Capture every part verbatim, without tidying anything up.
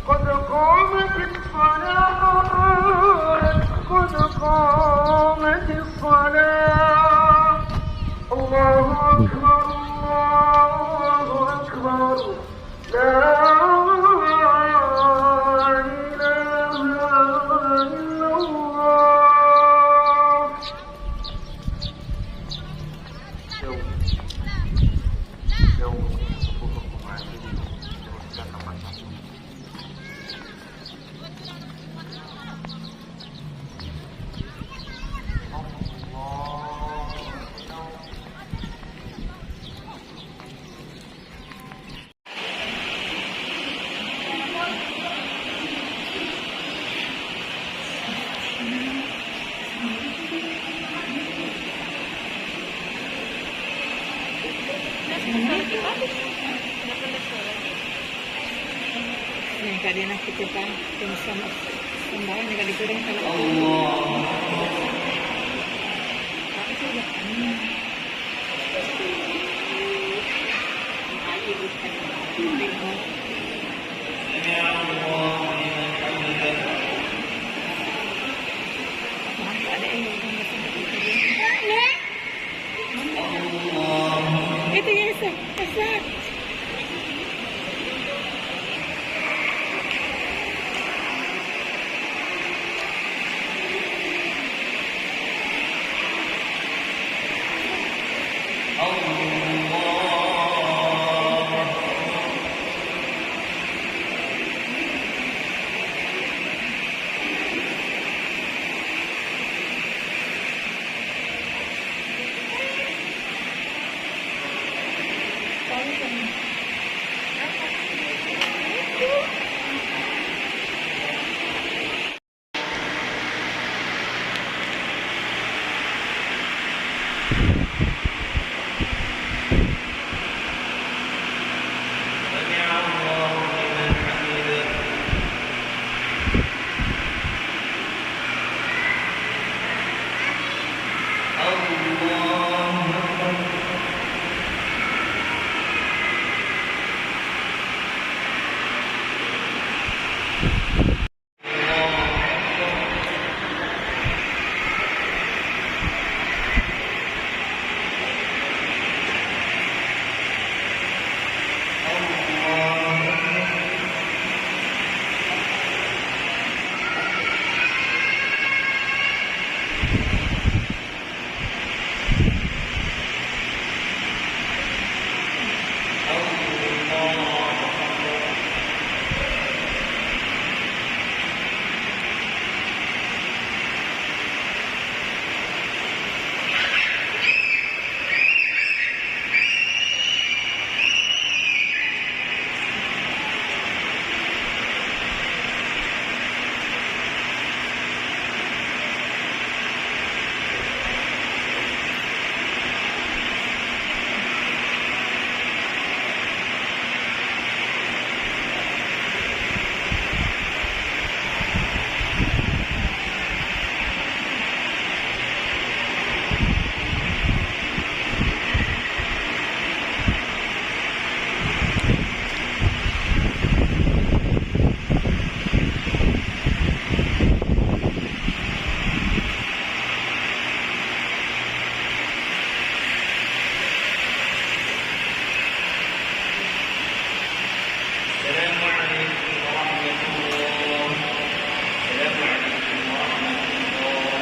قد قامت الصلاة، قد قامت الصلاة. الله أكبر، الله أكبر. لا إله إلا الله. Yang tadi anak kita kan, yang sama, sembahyang dengan dikurang kalau Allah. Itu yang saya, saya. السلام عليكم ورحمة الله. السلام عليكم ورحمة الله.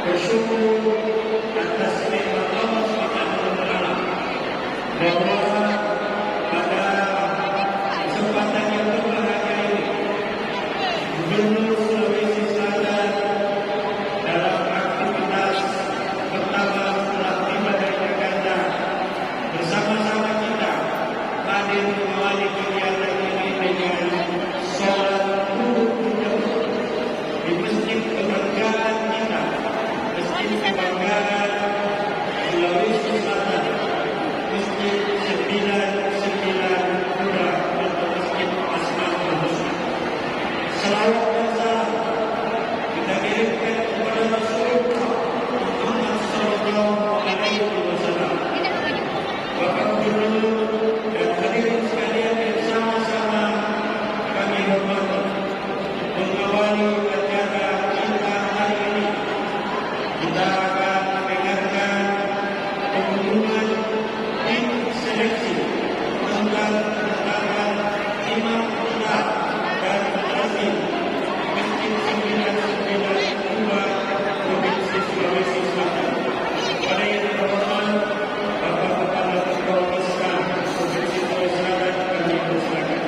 Bersyukur atas nikmat Allah Subhanahu wa Ta'ala, bahwa pada kesempatan yang berbahagia ini, Gubernur Sulawesi Selatan dalam aktivitas pertama setelah tiba dari Jakarta, bersama-sama kita hadir mengawali kegiatan ini dengan sholat subuh berjamaah di Masjid Kebanggaan kita, Masjid Kebanggaan Sulawesi Selatan, Masjid sembilan sembilan Pura atau Masjid Asmaul Husna. Salawat dan salam kita kirimkan kepada Rasulullah Muhammad sallallahu alaihi wasallam. Bapak Gubernur dan hadirin sekalian yang sama-sama kami hormati, mengawali acara kita hari ini, kita akan mendengarkan pengumuman tim seleksi tentang penetapan imam besar dan mutasim Masjid sembilan sembilan Pura, Provinsi Sulawesi Selatan. Pada yang terhormat Bapak Kepala Sekolah Islam Provinsi Sulawesi Selatan, kami persilakan.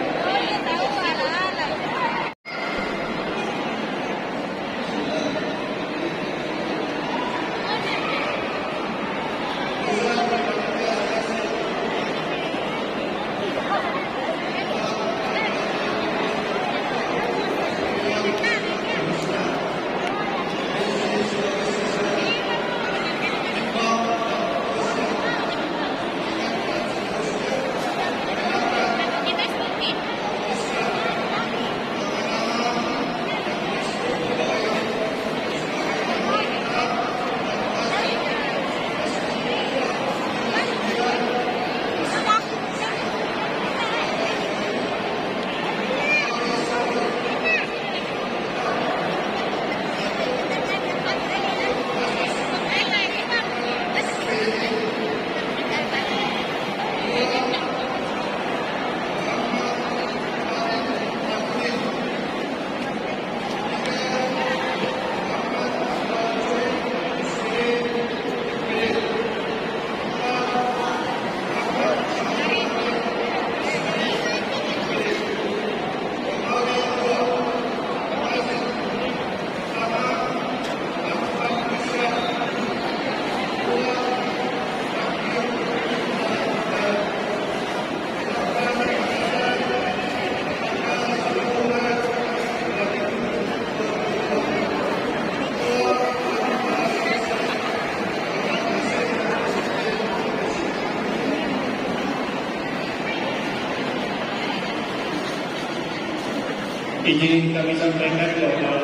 Izin kami sampaikan bahwa